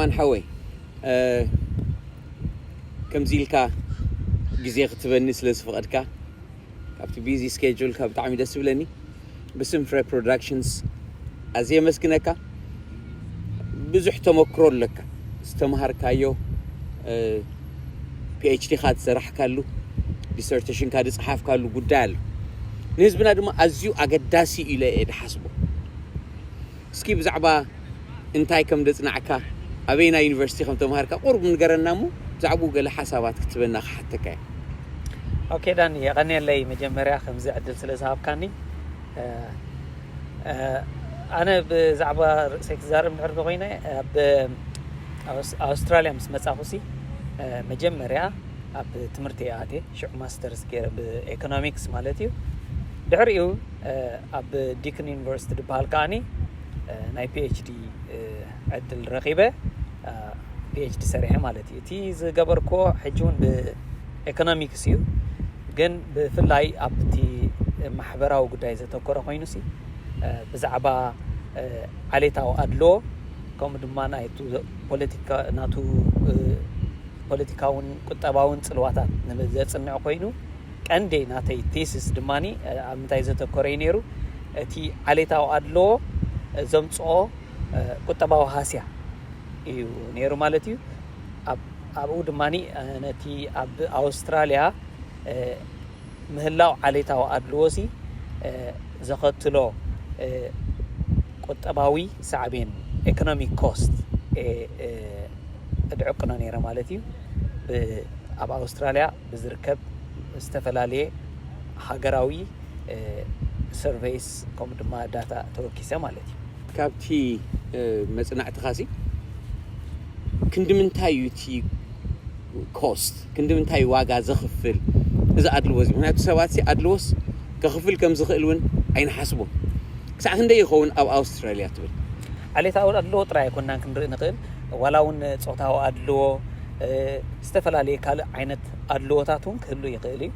ኣን ሓወይ፣ ከምዚ ኢልካ ግዜ ክትበኒ ስለ ዝፈቐድካ፣ ካብቲ ቢዚ ስኬጁልካ ብጣዕሚ ደስ ዝብለኒ። ብስም ፍረ ፕሮዳክሽንስ ኣዝየ የመስግነካ። ብዙሕ ተመክሮ ኣለካ፣ ዝተምሃርካዮ፣ ፒኤችዲኻ ዝሰራሕካሉ፣ ዲሰርቴሽንካ ዝፀሓፍካሉ ጉዳይ ኣሎ። ንህዝብና ድማ ኣዝዩ ኣገዳሲ ኢለ እየ ዝሓስቦ። እስኪ ብዛዕባ እንታይ ከም ዘጽናዕካ፣ ኣበይና ዩኒቨርሲቲ ከም ተምሃርካ ቁሩብ ንገረና እሞ፣ ብዛዕባኡ ገለ ሓሳባት ክትበና ክሓተካ እየ። ኦኬ ዳኒ፣ የቐንየለይ መጀመርያ ከምዚ ዕድል ስለ ዝሃብካኒ። ኣነ ብዛዕባ ርእሰይ ክዛረብ እንድሕር ተኮይነ፣ ኣብ ኣውስትራልያ ምስ መጻኹሲ መጀመርያ ኣብ ትምህርቲ እየ ኣትየ። ሽዑ ማስተርስ ገይረ ብኤኮኖሚክስ ማለት እዩ። ድሕሪኡ ኣብ ዲክን ዩኒቨርሲቲ ዝበሃል ከዓኒ ናይ ፒኤችዲ ዕድል ረኺበ ፒኤችዲ ሰሪሐ ማለት እዩ። እቲ ዝገበርክዎ ሕጂ እውን ብኤኮኖሚክስ እዩ፣ ግን ብፍላይ ኣብቲ ማሕበራዊ ጉዳይ ዘተኮረ ኮይኑ ሲ ብዛዕባ ዓሌታዊ ኣድልዎ ከምኡ ድማ ናቱ ፖለቲካ ናቱ ፖለቲካውን ቁጠባውን ጽልዋታት ዘጽንዕ ኮይኑ፣ ቀንዲ ናተይ ቴሲስ ድማ ኣብ ምንታይ ዘተኮረ እዩ ነይሩ? እቲ ዓሌታዊ ኣድልዎ ዘምጽኦ ቁጠባዊ ሃስያ እዩ ነይሩ ማለት እዩ። ኣብኡ ድማ ነቲ ኣብ ኣውስትራልያ ምህላው ዓሌታዊ ኣድልዎ ሲ ዘኸትሎ ቁጠባዊ ሳዕቤን፣ ኢኮኖሚክ ኮስት፣ እድዕቅኖ ነይረ ማለት እዩ። ኣብ ኣውስትራልያ ብዝርከብ ዝተፈላለየ ሃገራዊ ሰርቬይስ ከምኡ ድማ ዳታ ተወኪሰ ማለት እዩ። ካብቲ መፅናዕትኻሲ ክንዲ ምንታይ እዩ እቲ ኮስት፣ ክንዲ ምንታይ ዋጋ ዘኽፍል እዚ ኣድልዎ እዚ? ምክንያቱ ሰባት ሲ ኣድልዎስ ከኽፍል ከም ዝኽእል እውን ኣይንሓስቦም። ክሳዕ ክንደይ ይኸውን ኣብ ኣውስትራልያ ትብል? ዓሌታዊ ኣድልዎ ጥራይ ኣይኮናን ክንርኢ ንኽእል፣ ዋላ እውን ፆታዊ ኣድልዎ፣ ዝተፈላለየ ካልእ ዓይነት ኣድልዎታት እውን ክህሉ ይኽእል እዩ።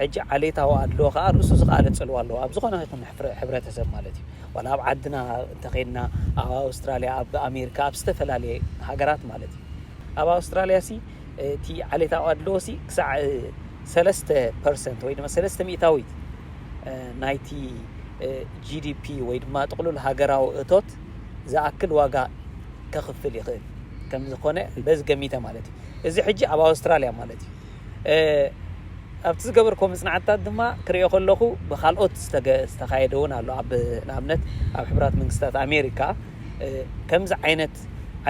ሕጂ ዓሌታዊ ኣድልዎ ከዓ ርእሱ ዝኸኣለ ፅልዋ ኣለዎ ኣብ ዝኾነ ይኹን ሕብረተሰብ ማለት እዩ። ዋላ ኣብ ዓድና እንተኸይድና፣ ኣብ ኣውስትራልያ፣ ኣብ ኣሜሪካ፣ ኣብ ዝተፈላለየ ሃገራት ማለት እዩ። ኣብ ኣውስትራልያ ሲ እቲ ዓሌታዊ ኣድልዎ ሲ ክሳዕ ሰለስተ ፐርሰንት ወይ ድማ ሰለስተ ሚእታዊት ናይቲ ጂዲፒ ወይ ድማ ጥቕሉል ሃገራዊ እቶት ዝኣክል ዋጋ ከኽፍል ይኽእል ከም ዝኾነ በዚ ገሚተ ማለት እዩ። እዚ ሕጂ ኣብ ኣውስትራልያ ማለት እዩ። ኣብቲ ዝገበርኮ መፅናዕትታት ድማ ክሪኦ ከለኹ ብካልኦት ዝተካየደ እውን ኣሎ። ኣብ ንኣብነት ኣብ ሕቡራት መንግስታት ኣሜሪካ ከምዚ ዓይነት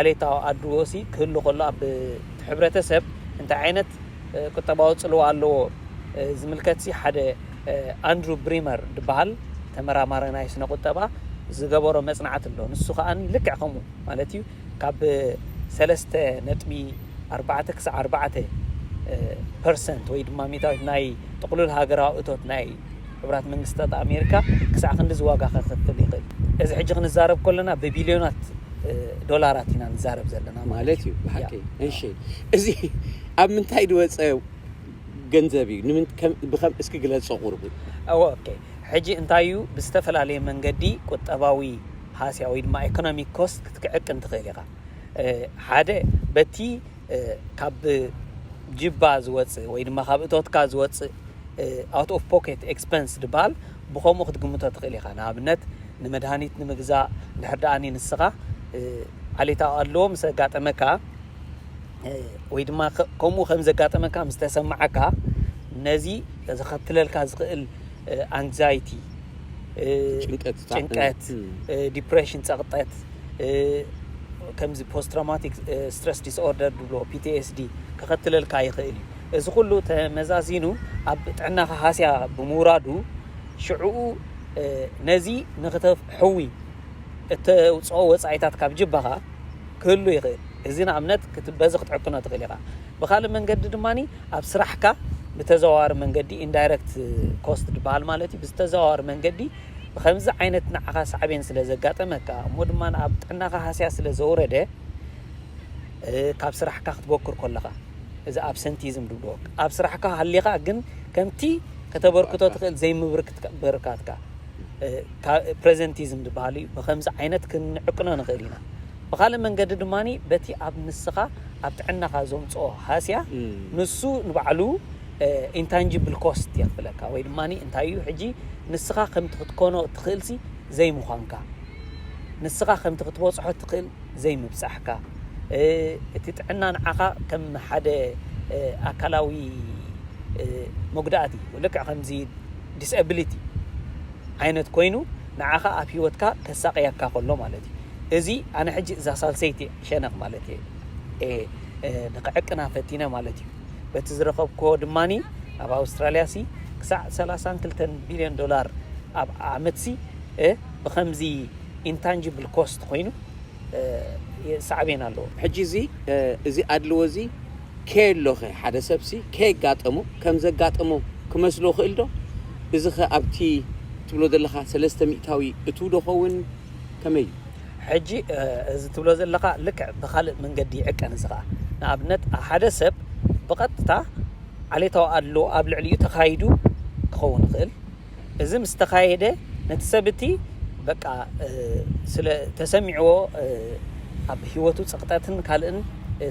ዓሌታዊ ኣድልዎ ሲ ክህሉ ከሎ ኣብ ሕብረተሰብ እንታይ ዓይነት ቁጠባዊ ፅልዋ ኣለዎ ዝምልከት ሲ ሓደ ኣንድሩ ብሪመር ዝበሃል ተመራማሪ ናይ ስነ ቁጠባ ዝገበሮ መፅናዕቲ ኣሎ። ንሱ ከዓ ልክዕ ከምኡ ማለት እዩ ካብ ሰለስተ ነጥቢ ኣርባዕተ ክሳዕ ኣርባዕተ ፐርሰንት ወይ ድማ ሚእታዊት ናይ ጥቕሉል ሃገራዊ እቶት ናይ ሕቡራት መንግስታት ኣሜሪካ ክሳዕ ክንዲ ዝዋጋ ከኽፍል ይኽእል። እዚ ሕጂ ክንዛረብ ከለና ብቢልዮናት ዶላራት ኢና ንዛረብ ዘለና ማለት እዩ። ብሓቂ እሺ፣ እዚ ኣብ ምንታይ ዝወፀ ገንዘብ እዩ? እስኪ ግለፆ ቁርቡ። ኦኬ፣ ሕጂ እንታይ እዩ ብዝተፈላለየ መንገዲ ቁጠባዊ ሃስያ ወይ ድማ ኢኮኖሚክ ኮስት ክትክዕቅን ትኽእል ኢኻ። ሓደ በቲ ካብ ጅባ ዝወፅእ ወይ ድማ ካብ እቶትካ ዝወፅእ ኣውት ኦፍ ፖኬት ኤክስፐንስ ዝበሃል ብከምኡ ክትግምቶ ትኽእል ኢኻ። ንኣብነት ንመድሃኒት ንምግዛእ ድሕር ደኣኒ ንስኻ ዓሌታዊ ኣለዎ ምስ ኣጋጠመካ ወይ ድማ ከምኡ ከም ዘጋጠመካ ምስ ተሰማዓካ ነዚ ዘኸትለልካ ዝኽእል ኣንግዛይቲ፣ ጭንቀት፣ ዲፕሬሽን፣ ፀቕጠት፣ ከምዚ ፖስት ትራውማቲክ ስትረስ ዲስኦርደር ድብሎ ፒቲኤስዲ ከኸትለልካ ይኽእል እዩ። እዚ ኩሉ ተመዛዚኑ ኣብ ጥዕናኻ ሃስያ ብምውራዱ ሽዕኡ ነዚ ንክተሕዊ እተውፅኦ ወፃኢታት ካብ ጅባኻ ክህሉ ይኽእል። እዚ ንኣብነት በዚ ክትዕቅኖ ትኽእል ኢኻ። ብካልእ መንገዲ ድማ ኣብ ስራሕካ ብተዘዋዋሪ መንገዲ ኢንዳይረክት ኮስት ዝበሃል ማለት እዩ። ብዝተዘዋዋሪ መንገዲ ብከምዚ ዓይነት ንዓኻ ሳዕቤን ስለ ዘጋጠመካ እሞ ድማ ኣብ ጥዕናኻ ሃስያ ስለ ዘውረደ ካብ ስራሕካ ክትበኩር ከለኻ እዚ ኣብሰንቲዝም ድብልዎ ኣብ ስራሕካ ሃሊኻ ግን ከምቲ ከተበርክቶ ትኽእል ዘይምብርክትካ ፕሬዘንቲዝም ዝበሃል እዩ። ብከምዚ ዓይነት ክንዕቅኖ ንኽእል ኢና። ብኻልእ መንገዲ ድማ በቲ ኣብ ንስኻ ኣብ ጥዕናኻ ዘምፅኦ ሃስያ ንሱ ንባዕሉ ኢንታንጅብል ኮስት የኽፍለካ። ወይ ድማ እንታይ እዩ ሕጂ ንስኻ ከምቲ ክትኮኖ ትኽእልሲ ዘይምዃንካ፣ ንስኻ ከምቲ ክትበፅሖ ትኽእል ዘይምብፃሕካ፣ እቲ ጥዕና ንዓኻ ከም ሓደ ኣካላዊ መጉዳእቲ፣ ልክዕ ከምዚ ዲስኣብሊቲ ዓይነት ኮይኑ ንዓኻ ኣብ ህይወትካ ከሳቕየካ ከሎ ማለት እዩ። እዚ ኣነ ሕጂ እዛ ሳልሰይቲ ሸነኽ ማለት እየ ንክዕቅና ፈቲነ ማለት እዩ። በቲ ዝረኸብክዎ ድማ ኣብ ኣውስትራልያ ሲ ክሳዕ ሰላሳን ክልተን ቢልዮን ዶላር ኣብ ዓመት ሲ ብከምዚ ኢንታንጅብል ኮስት ኮይኑ ሳዕቤን ኣለዎ። ሕጂ እዚ እዚ ኣድልዎ እዚ ከየሎኸ ሓደ ሰብሲ ከየጋጠሞ ከም ዘጋጠሞ ክመስሎ ክእል ዶ? እዚ ኸ ኣብቲ ትብሎ ዘለኻ ሰለስተ ሚእታዊ እትው ዶ ኸውን? ከመይ እዩ? ሕጂ እዚ ትብሎ ዘለኻ ልክዕ ብኻልእ መንገዲ ይዕቀን። እዚ ኸዓ ንኣብነት ሓደ ሰብ ብቐጥታ ዓሌታዊ ኣድልዎ ኣብ ልዕሊኡ ተኻይዱ ክኸውን ይኽእል። እዚ ምስ ተኻየደ ነቲ ሰብ እቲ በቃ ስለ ተሰሚዕዎ ኣብ ህይወቱ ፀቕጠትን ካልእን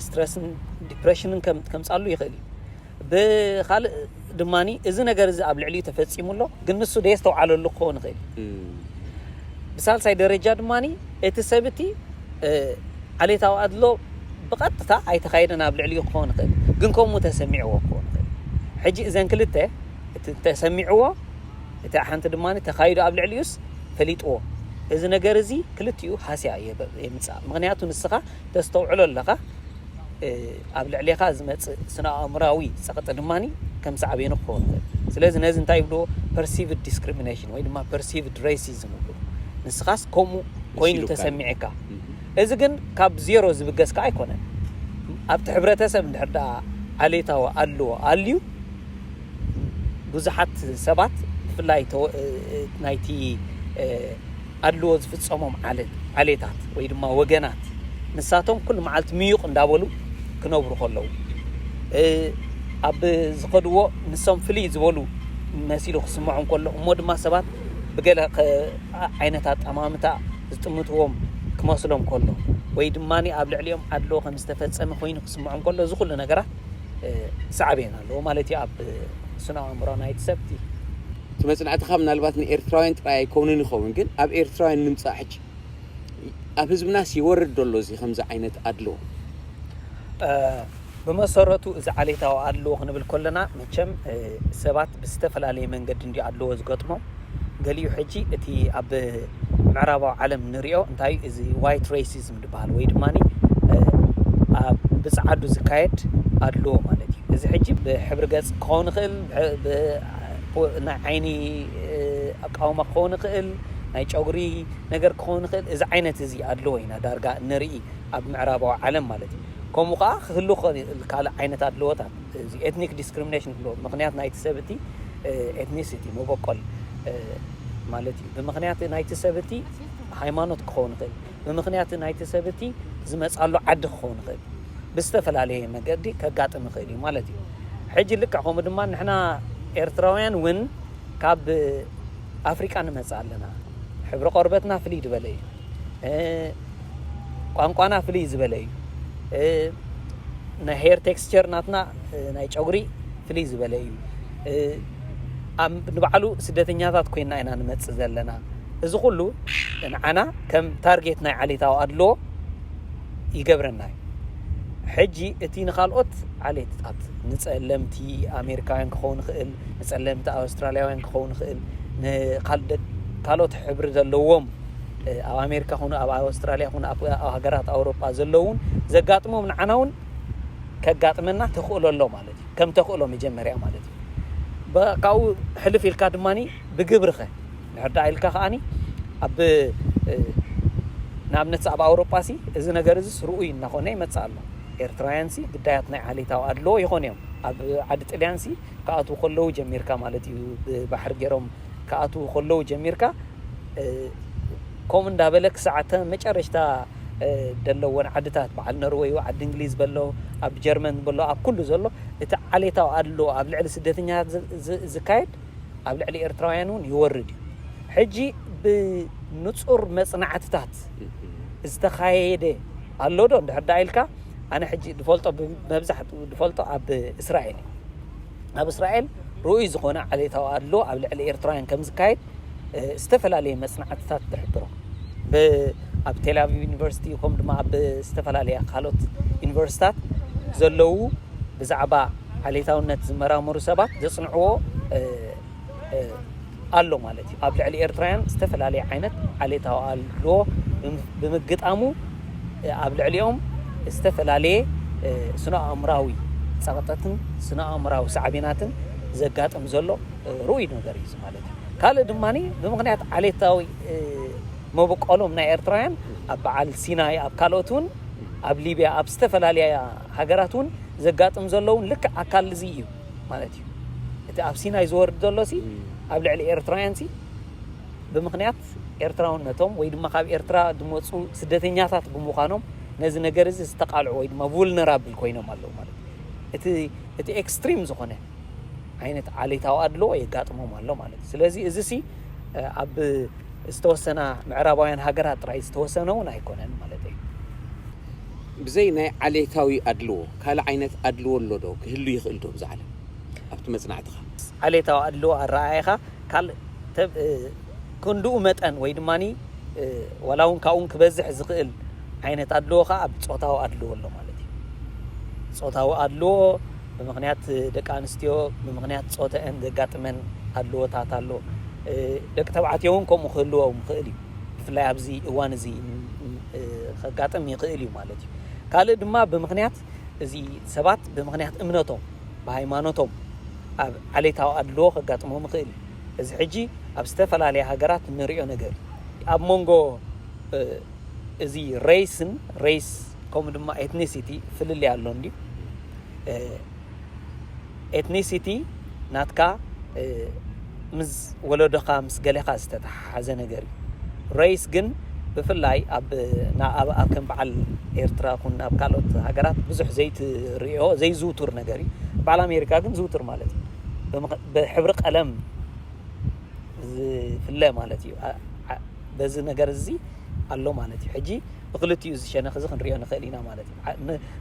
ስትረስን ዲፕሬሽንን ከምፃሉ ይኽእል እዩ። ብካልእ ድማ እዚ ነገር እዚ ኣብ ልዕሊኡ ተፈፂሙ ኣሎ፣ ግን ንሱ ደየስተውዓለሉ ክኸውን ይኽእል። ብሳልሳይ ደረጃ ድማ እቲ ሰብ እቲ ዓሌታዊ ኣድሎ ብቐጥታ ኣይተኻየደን ኣብ ልዕሊኡ ክኸውን ይኽእል፣ ግን ከምኡ ተሰሚዕዎ ክኸውን ይኽእል። ሕጂ እዘን ክልተ እቲ ተሰሚዕዎ፣ እቲ ሓንቲ ድማ ተኻይዱ ኣብ ልዕሊኡስ ፈሊጥዎ። እዚ ነገር እዚ ክልቲኡ ሃስያ የምፅእ። ምክንያቱ ንስኻ ተስተውዕሎ ኣለኻ፣ ኣብ ልዕሌኻ ዝመፅእ ስነ ኣእምራዊ ፀቕጢ ድማ ከም ሳዕቤኑ ክኸውን ይኽእል። ስለዚ ነዚ እንታይ ይብልዎ? ፐርሲቭድ ዲስክሪሚኔሽን ወይ ድማ ፐርሲቭድ ሬሲዝም ይብልዎ። ንስኻስ ከምኡ ኮይኑ ተሰሚዕካ። እዚ ግን ካብ ዜሮ ዝብገስ ከዓ ኣይኮነን። ኣብቲ ሕብረተሰብ እንድሕር ደኣ ዓሌታዊ ኣድልዎ ኣልዩ ብዙሓት ሰባት ብፍላይ ናይቲ ኣድልዎ ዝፍፀሞም ዓሌታት ወይ ድማ ወገናት ንሳቶም ኩሉ መዓልቲ ምዩቕ እንዳበሉ ክነብሩ ከለዉ ኣብ ዝኸድዎ ንሶም ፍልይ ዝበሉ መሲሉ ክስምዖም ከሎ እሞ ድማ ሰባት ብገለ ዓይነት ኣጠማምታ ዝጥምትዎም ክመስሎም ከሎ ወይ ድማ ኣብ ልዕሊኦም ኣድልዎ ከም ዝተፈፀመ ኮይኑ ክስምዖም ከሎ እዚ ኩሉ ነገራት ሳዕቤን ኣለዎ ማለት እዩ ኣብ ስነ ኣእምሮ ናይቲ ሰብ። እቲ መፅናዕትኻ ምናልባት ንኤርትራውያን ጥራይ ኣይኮንን ይኸውን፣ ግን ኣብ ኤርትራውያን ንምፃእ ሕጂ ኣብ ህዝብናስ ይወርድ ዶ ኣሎ እዚ ከምዚ ዓይነት ኣድልዎ? ብመሰረቱ እዚ ዓሌታዊ ኣድልዎ ክንብል ከለና መቸም ሰባት ብዝተፈላለየ መንገዲ እንዲ ኣድልዎ ዝገጥሞም። ገሊኡ ሕጂ እቲ ኣብ ምዕራባዊ ዓለም ንሪኦ እንታይ እዚ ዋይት ሬሲዝም ዝበሃል ወይ ድማ ብፀዓዱ ዝካየድ ኣድልዎ ማለት እዩ። እዚ ሕጂ ብሕብሪ ገፅ ክኸውን ይኽእል፣ ናይ ዓይኒ ኣቃውማ ክኸውን ይኽእል፣ ናይ ጨጉሪ ነገር ክኸውን ይኽእል። እዚ ዓይነት እዚ ኣድልዎ ኢና ዳርጋ ንርኢ ኣብ ምዕራባዊ ዓለም ማለት እዩ። ከምኡ ከዓ ክህሉ ይኽእል ካልእ ዓይነት ኣድልዎታት። እዚ ኤትኒክ ዲስክሪሚኔሽን ክብሎ ምክንያት ናይቲ ሰብ እቲ ኤትኒሲቲ መበቆል ማለት እዩ። ብምክንያት ናይቲ ሰብ እቲ ሃይማኖት ክኸውን ይኽእል፣ ብምክንያት ናይቲ ሰብ እቲ ዝመፃሉ ዓዲ ክኸውን ይኽእል፣ ብዝተፈላለየ መገዲ ከጋጥም ይኽእል እዩ ማለት እዩ። ሕጂ ልክዕ ከምኡ ድማ ንሕና ኤርትራውያን እውን ካብ ኣፍሪቃ ንመፅእ ኣለና። ሕብሪ ቆርበትና ፍልይ ዝበለ እዩ። ቋንቋና ፍልይ ዝበለ እዩ። ናይ ሄር ቴክስቸር ናትና ናይ ጨጉሪ ፍልይ ዝበለ እዩ። ንባዕሉ ስደተኛታት ኮይና ኢና ንመፅእ ዘለና። እዚ ኩሉ ንዓና ከም ታርጌት ናይ ዓሌታዊ ኣድልዎ ይገብረና እዩ። ሕጂ እቲ ንካልኦት ዓሌታት ንፀለምቲ ኣሜሪካውያን ክኸውን ይኽእል፣ ንፀለምቲ ኣውስትራልያውያን ክኸውን ይኽእል፣ ካልኦት ሕብሪ ዘለዎም ኣብ ኣሜሪካ ኹኑ ኣብ ኣውስትራልያ ኹኑ ኣብ ሃገራት ኣውሮጳ ዘለውን ዘጋጥሞም ንዓና እውን ከጋጥመና ተኽእሎ ኣሎ ማለት እዩ። ከም ተኽእሎ መጀመርያ ማለት እዩ። ካብኡ ሕልፍ ኢልካ ድማ ብግብርኸ ንሕርዳ ኢልካ ከዓኒ ኣብ ንኣብነት ኣብ ኣውሮጳ ሲ እዚ ነገር እዚ ርኡይ እናኾነ ይመፅእ ኣሎ። ኤርትራውያን ሲ ግዳያት ናይ ዓሌታዊ ኣድልዎ ይኾኑ እዮም። ኣብ ዓዲ ጥልያን ሲ ክኣትዉ ከለዉ ጀሚርካ ማለት እዩ ብባሕሪ ገይሮም ክኣትዉ ከለዉ ጀሚርካ ከምኡ እንዳበለ ክሳዕ መጨረሽታ ዘለወን ዓድታት በዓል ኖርወይ ዓዲ እንግሊዝ በሎ ኣብ ጀርመን በሎ ኣብ ኩሉ ዘሎ እቲ ዓሌታዊ ኣድልዎ ኣብ ልዕሊ ስደተኛታት ዝካየድ ኣብ ልዕሊ ኤርትራውያን እውን ይወርድ እዩ። ሕጂ ብንጹር መጽናዕትታት ዝተኻየደ ኣሎ ዶ እንድሕር ደኣ ኢልካ፣ ኣነ ሕጂ ዝፈልጦ፣ መብዛሕትኡ ዝፈልጦ ኣብ እስራኤል እዩ። ኣብ እስራኤል ርኡይ ዝኾነ ዓሌታዊ ኣድሎ ኣብ ልዕሊ ኤርትራውያን ከም ዝካየድ ዝተፈላለየ መጽናዕትታት ትሕብሮ። ኣብ ቴል ኣቪቭ ዩኒቨርሲቲ፣ ከምኡ ድማ ኣብ ዝተፈላለያ ካልኦት ዩኒቨርሲታት ዘለዉ ብዛዕባ ዓሌታውነት ዝመራመሩ ሰባት ዘጽንዕዎ ኣሎ ማለት እዩ። ኣብ ልዕሊ ኤርትራውያን ዝተፈላለየ ዓይነት ዓሌታዊ ኣድልዎ ብምግጣሙ፣ ኣብ ልዕሊኦም ዝተፈላለየ ስነ ኣእምራዊ ጸቕጠትን ስነ ኣእምራዊ ሳዕቤናትን ዘጋጥም ዘሎ ርኡይ ነገር እዩ ማለት እዩ። ካልእ ድማ ብምኽንያት ዓሌታዊ መበቆሎም ናይ ኤርትራውያን ኣብ በዓል ሲናይ፣ ኣብ ካልኦት እውን፣ ኣብ ሊብያ፣ ኣብ ዝተፈላለያ ሃገራት እውን ዘጋጥም ዘለውን ልክዕ ኣካል እዚ እዩ ማለት እዩ። እቲ ኣብ ሲናይ ዝወርድ ዘሎ ሲ ኣብ ልዕሊ ኤርትራውያን ሲ ብምኽንያት ኤርትራውነቶም ወይ ድማ ካብ ኤርትራ ዝመፁ ስደተኛታት ብምዃኖም ነዚ ነገር እዚ ዝተቃልዑ ወይ ድማ vulnerable ኮይኖም ኣለዉ ማለት እዩ። እቲ እቲ ኤክስትሪም ዝኾነ ዓይነት ዓሌታዊ ኣድልዎ የጋጥሞም ኣሎ ማለት እዩ። ስለዚ እዚ ሲ ኣብ ዝተወሰና ምዕራባውያን ሃገራት ጥራይ ዝተወሰነ እውን ኣይኮነን ማለት እዩ። ብዘይ ናይ ዓሌታዊ ኣድልዎ ካልእ ዓይነት ኣድልዎ ኣሎ ዶ? ክህሉ ይኽእል ዶ ብዛ ዓለም ኣብቲ መጽናዕትኻ? ዓሌታዊ ኣድልዎ ኣረኣእያኻ ካልእ ክንድኡ መጠን ወይ ድማ ዋላ እውን ካብኡን ክበዝሕ ዝኽእል ዓይነት ኣድልዎ ከዓ ኣብ ጾታዊ ኣድልዎ ኣሎ ማለት እዩ። ጾታዊ ኣድልዎ ብምኽንያት ደቂ ኣንስትዮ፣ ብምኽንያት ጾተአን ዘጋጥመን ኣድልዎታት ኣሎ። ደቂ ተባዕትዮ እውን ከምኡ ክህልዎም ይኽእል እዩ። ብፍላይ ኣብዚ እዋን እዚ ከጋጥም ይኽእል እዩ ማለት እዩ። ካልእ ድማ ብምኽንያት እዚ ሰባት ብምኽንያት እምነቶም፣ ብሃይማኖቶም ኣብ ዓሌታዊ ኣድልዎ ከጋጥሞም ይኽእል እዩ። እዚ ሕጂ ኣብ ዝተፈላለያ ሃገራት እንሪኦ ነገር እዩ። ኣብ መንጎ እዚ ሬስን ሬስ ከምኡ ድማ ኤትኒሲቲ ፍልልይ ኣሎ እንድዩ። ኤትኒሲቲ ናትካ ምስ ወለዶኻ ምስ ገሌኻ ዝተተሓሓዘ ነገር እዩ። ሬስ ግን ብፍላይ ኣብ ኣብ ከም በዓል ኤርትራ ኩን ኣብ ካልኦት ሃገራት ብዙሕ ዘይትርእዮ ዘይዝውቱር ነገር እዩ። በዓል ኣሜሪካ ግን ዝውቱር ማለት እዩ። ብሕብሪ ቀለም ዝፍለ ማለት እዩ። በዚ ነገር እዚ ኣሎ ማለት እዩ። ሕጂ ብክልቲኡ እዚ ሸነኽ እዚ ክንሪኦ ንኽእል ኢና ማለት እዩ።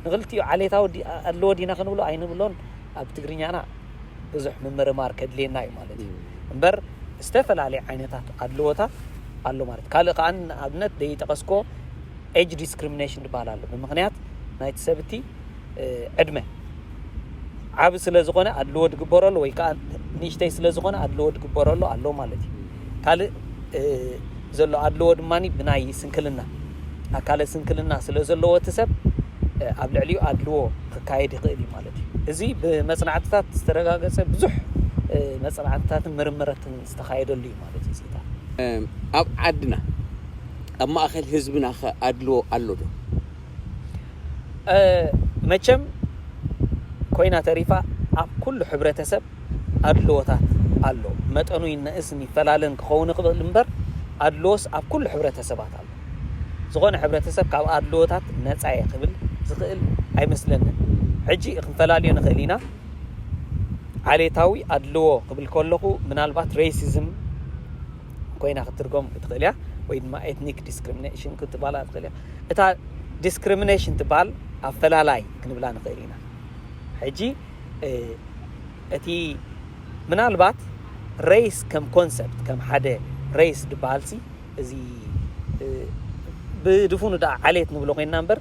ንክልቲኡ ዓሌታዊ ኣለዎ ዲና ክንብሎ ኣይንብሎን ኣብ ትግርኛና ብዙሕ ምምርማር ከድልየና እዩ ማለት እዩ። እምበር ዝተፈላለየ ዓይነታት ኣድልዎታት ኣሎ ማለት። ካልእ ከዓ ንኣብነት ደይጠቐስኮ ኤጅ ዲስክሪሚኔሽን ዝበሃል ኣሎ። ብምኽንያት ናይቲ ሰብ እቲ ዕድመ ዓቢ ስለ ዝኾነ ኣድልዎ ድግበረሉ ወይ ከዓ ንእሽተይ ስለ ዝኾነ ኣድልዎ ድግበረሉ ኣሎ ማለት እዩ። ካልእ ዘሎ ኣድልዎ ድማ ብናይ ስንክልና ኣካለ ስንክልና ስለ ዘለዎ እቲ ሰብ ኣብ ልዕሊኡ ኣድልዎ ክካየድ ይኽእል እዩ ማለት እዩ። እዚ ብመፅናዕትታት ዝተረጋገፀ ብዙሕ መፅናዕትታትን ምርምረትን ዝተኻየደሉ እዩ ማለት እዩ። ኣብ ዓድና ኣብ ማእኸል ህዝብና ኸ ኣድልዎ ኣሎ ዶ? መቸም ኮይና ተሪፋ ኣብ ኩሉ ሕብረተሰብ ኣድልዎታት ኣሎ። መጠኑ ይነእስን ይፈላለን ክኸውን ይኽእል እምበር ኣድልዎስ ኣብ ኩሉ ሕብረተሰባት ኣሎ። ዝኾነ ሕብረተሰብ ካብ ኣድልዎታት ነፃ እየ ክብል ዝኽእል ኣይመስለንን። ሕጂ ክንፈላልዮ ንኽእል ኢና። ዓሌታዊ ኣድልዎ ክብል ከለኹ ምናልባት ሬሲዝም ኮይና ክትትርጎም ክትኽእል እያ፣ ወይ ድማ ኤትኒክ ዲስክሪሚኔሽን ክትባላ ትኽእል እያ። እታ ዲስክሪሚኔሽን ትበሃል ኣፈላላይ ክንብላ ንኽእል ኢና። ሕጂ እቲ ምናልባት ሬስ ከም ኮንሰፕት ከም ሓደ ሬስ ዝበሃል ሲ እዚ ብድፉኑ ደኣ ዓሌት ንብሎ ኮይንና እምበር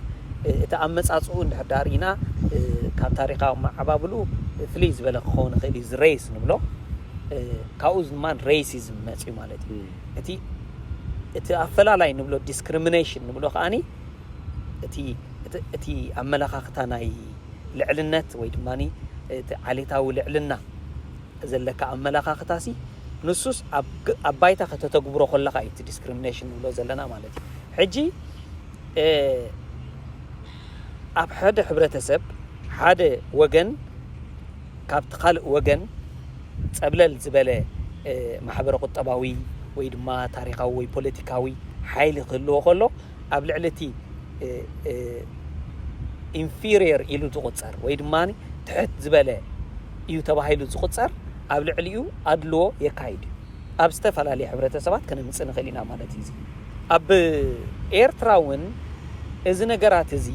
እቲ ኣመፃፅኡ እንድሕር ደኣ ርኢና ካብ ታሪካዊ መዓባብልኡ ፍልይ ዝበለ ክኸውን ይኽእል እዩ። እዚ ሬስ ንብሎ ካብኡ ድማ ሬሲዝም መፅኡ ማለት እዩ። እቲ እቲ ኣፈላላይ ንብሎ ዲስክሪሚኔሽን ንብሎ ከዓኒ እቲ እቲ ኣመለኻኽታ ናይ ልዕልነት ወይ ድማ እቲ ዓሌታዊ ልዕልና ዘለካ ኣመለኻኽታሲ ንሱስ ኣብ ባይታ ከተተግብሮ ከለኻ እዩ እቲ ዲስክሪሚኔሽን ንብሎ ዘለና ማለት እዩ። ሕጂ ኣብ ሓደ ሕብረተሰብ ሓደ ወገን ካብቲ ካልእ ወገን ፀብለል ዝበለ ማሕበረ ቁጠባዊ ወይ ድማ ታሪካዊ ወይ ፖለቲካዊ ሓይሊ ክህልዎ ከሎ ኣብ ልዕሊ እቲ ኢንፊሪየር ኢሉ ዝቁፀር ወይ ድማ ትሕት ዝበለ እዩ ተባሂሉ ዝቁፀር ኣብ ልዕሊኡ ኣድልዎ የካይድ እዩ። ኣብ ዝተፈላለየ ሕብረተሰባት ከነምፅእ ንኽእል ኢና ማለት እዩ። ኣብ ኤርትራ እውን እዚ ነገራት እዚ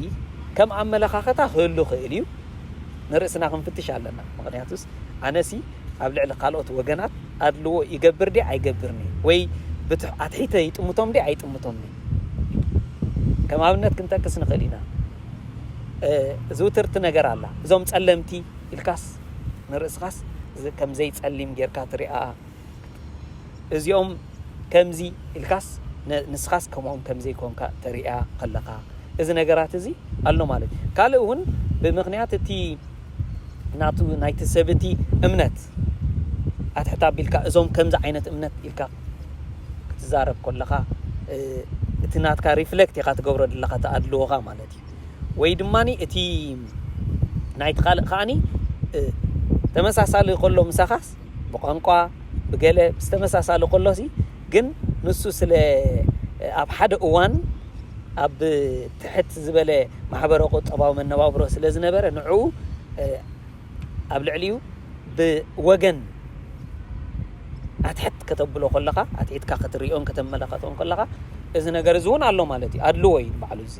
ከም ኣመለኻኸታ ክህሉ ክእል እዩ። ንርእስና ክንፍትሽ ኣለና። ምክንያቱስ ኣነሲ ኣብ ልዕሊ ካልኦት ወገናት ኣድልዎ ይገብር ዲ ኣይገብርኒ ወይ ብትሕ ኣትሒተ ይጥምቶም ዲ ኣይጥምቶምኒ። ከም ኣብነት ክንጠቅስ ንኽእል ኢና። ዝውትርቲ ነገር ኣላ። እዞም ጸለምቲ ኢልካስ ንርእስኻስ ከም ዘይጸሊም ጌርካ ትሪኣ። እዚኦም ከምዚ ኢልካስ ንስኻስ ከምኦም ከም ዘይኮንካ ተሪኣ ከለኻ፣ እዚ ነገራት እዚ ኣሎ ማለት እዩ። ካልእ እውን ብምኽንያት እቲ ናቱ ናይቲ ሰብ እቲ እምነት ኣትሕት ኣቢልካ እዞም ከምዚ ዓይነት እምነት ኢልካ ክትዛረብ ከለኻ፣ እቲ ናትካ ሪፍለክት ኢኻ ትገብሮ ዘለኻ ተኣድልዎኻ ማለት እዩ። ወይ ድማ እቲ ናይቲ ካልእ ከዓኒ ተመሳሳሊ ከሎ ምሳኻስ ብቋንቋ ብገለ ዝተመሳሳሊ ከሎሲ፣ ግን ንሱ ስለ ኣብ ሓደ እዋን ኣብ ትሕት ዝበለ ማሕበረ ቁጠባዊ መነባብሮ ስለ ዝነበረ ንዕኡ ኣብ ልዕሊኡ ብወገን ኣትሕት ከተብሎ ከለኻ፣ ኣትሒትካ ክትሪኦን ከተመላኸቶን ከለኻ፣ እዚ ነገር እዚ እውን ኣሎ ማለት እዩ። ኣድልዎ እዩ ባዕሉ እዚ።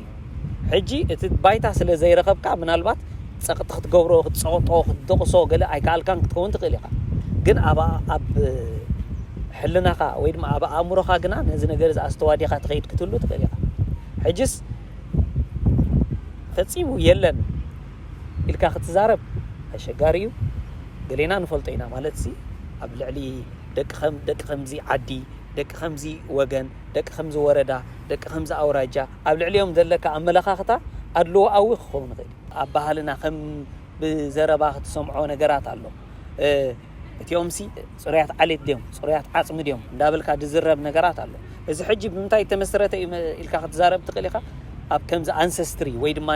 ሕጂ እቲ ባይታ ስለ ዘይረኸብካ ምናልባት ጸቕጢ ክትገብሮ ክትጸቕጦ ክትደቕሶ ገለ ኣይከኣልካን ክትከውን ትኽእል ኢኻ። ግን ኣብ ኣብ ሕልናኻ ወይ ድማ ኣብ ኣእምሮኻ ግና ነዚ ነገር እዚ ኣስተዋዲኻ ትኸይድ ክትህሉ ትኽእል ኢኻ። ሕጅስ ፈጺሙ የለን ኢልካ ክትዛረብ ኣሸጋሪ እዩ። ገሌና ንፈልጦ ኢና ማለት ሲ ኣብ ልዕሊ ደቂ ከም ደቂ ከምዚ ዓዲ፣ ደቂ ከምዚ ወገን፣ ደቂ ከምዚ ወረዳ፣ ደቂ ከምዚ ኣውራጃ ኣብ ልዕሊኦም ዘለካ ኣመለኻኽታ ኣድልዎኣዊ ክኸውን ይኽእል እዩ። ኣብ ባህልና ከም ብዘረባ ክትሰምዖ ነገራት ኣሎ። እቲኦም ሲ ጽሩያት ዓሌት ድዮም ጽሩያት ዓጽሚ ድዮም እንዳበልካ ዝዝረብ ነገራት ኣሎ። እዚ ሕጂ ብምንታይ እተመስረተ እዩ ኢልካ ክትዛረብ ትኽእል ኢኻ። ኣብ ከምዚ ኣንሰስትሪ ወይ ድማ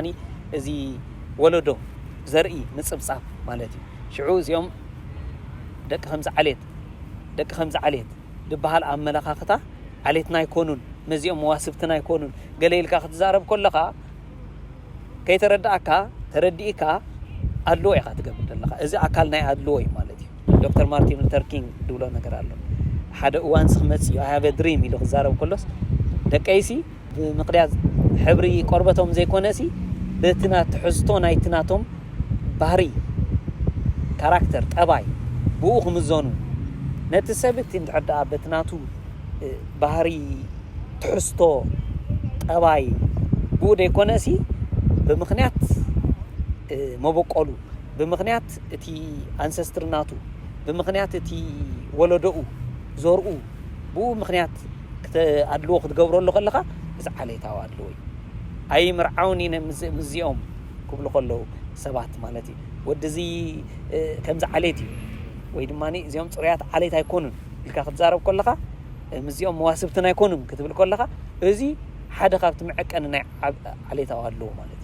እዚ ወለዶ ዘርኢ ምጽብጻብ ማለት እዩ። ሽዑ እዚኦም ደቂ ከምዚ ዓሌት ደቂ ከምዚ ዓሌት ዝበሃል ኣመለኻኽታ ዓሌትና ኣይኮኑን፣ መዚኦም መዋስብትና ኣይኮኑን ገለ ኢልካ ክትዛረብ ከለኻ ከይተረዳእካ ተረዲእካ ኣድልዎ ኢኻ ትገብር ዘለኻ። እዚ ኣካል ናይ ኣድልዎ እዩ ማለት እዩ። ዶክተር ማርቲን ሉተር ኪንግ ዝብሎ ነገር ኣሎ። ሓደ እዋን ሲ ክመጽእ እዩ፣ I have a dream ኢሉ ክዛረብ ከሎስ ደቀይሲ ብምኽንያት ሕብሪ ቆርበቶም ዘይኮነሲ በቲ ና ትሕዝቶ ናይቲ ናቶም ባህሪ ካራክተር ጠባይ ብኡ ክምዘኑ ነቲ ሰብ እቲ እንድሕር ደኣ በቲ ናቱ ባህሪ ትሕዝቶ ጠባይ ብኡ ዘይኮነሲ ብምኽንያት መበቆሉ ብምኽንያት እቲ ኣንሰስትሪ ናቱ ብምኽንያት እቲ ወለዶኡ ዘርኡ ብኡ ምኽንያት ኣድልዎ ክትገብረሉ ከለኻ እዚ ዓሌታዊ ኣድልዎ እዩ። ኣይምርዓውን ኢነ ምስዚኦም ክብሉ ከለዉ ሰባት ማለት እዩ። ወዲ እዚ ከምዚ ዓሌት እዩ ወይ ድማ እዚኦም ፅሩያት ዓሌት ኣይኮኑን ኢልካ ክትዛረብ ከለኻ ምስዚኦም መዋስብትን ኣይኮኑን ክትብል ከለኻ እዚ ሓደ ካብቲ መዐቀኒ ናይ ዓሌታዊ ኣድልዎ ማለት እዩ።